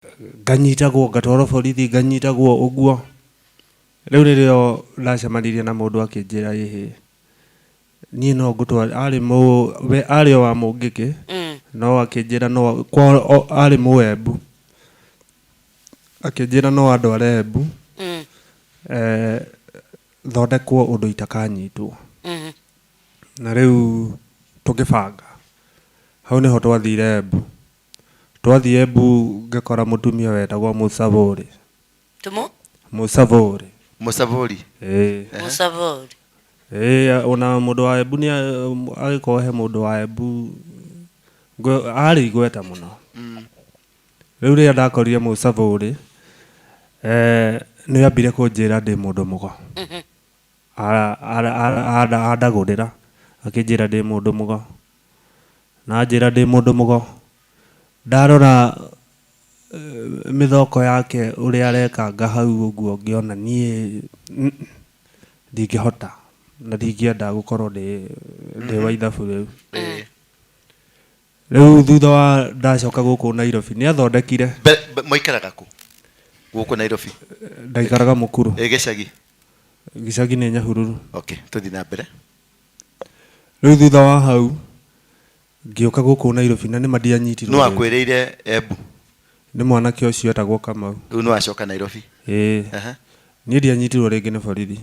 Nganyitagwo, ngatwarwo borithi, nganyitagwo ũguo. Rĩu nĩrĩo ndacemanirie na mũndũ akĩnjĩra, ĩhĩ, niĩ no ngũtware. Arĩ mũ we arĩ o wa Mũngĩkĩ, no akĩnjĩra no kwa arĩ Mũembu, akĩnjĩra no andware Embu, thondekwo ũndũ itakanyitwo. Na rĩu tũkĩbanga hau nĩho twathire Embu. Twathiĩ Embu ngĩkora mũtumia wetagwo Mũcabũrĩ. Tũmũ? Mũcabũrĩ. Mũcabũri. Ĩĩ. Mũcabũri. Ĩĩ, ona mũndũ wa Embu nĩ agĩkorwo he mũndũ wa Embu arĩ igweta mũno. Rĩu rĩrĩa ndakorire Mũcabũrĩ, nĩ ambire kũnjĩra ndĩ mũndũ mũgo. Andagũrĩra akĩnjĩra ndĩ mũndũ mũgo. Na anjĩra ndĩ mũndũ mũgo, ndarora mĩthoko yake ũrĩa arekanga hau ũguo, ngĩona niĩ ndingĩhota na ndingĩenda gũkorwo ndĩ wa ithabu rĩu. Rĩu thutha wa ndacoka gũkũ Nairobi, nĩ athondekire. Mwaikaraga kũ gũkũ Nairobi? Ndaikaraga Mũkuru. Ĩ gĩcagi? Gĩcagi nĩ Nyahururu. Okay, tũthiĩ na mbere. Rĩu thutha wa hau ngĩũka gũkũ Nairobi na nĩma ndianyitirwo. Nũ wakwĩrĩire Embu? Nĩ mwanake ũcio etagwo Kamau. Rĩu nĩ wacoka Nairobi? Ĩĩ. Niĩ ndianyitirwo rĩngĩ nĩ borithi.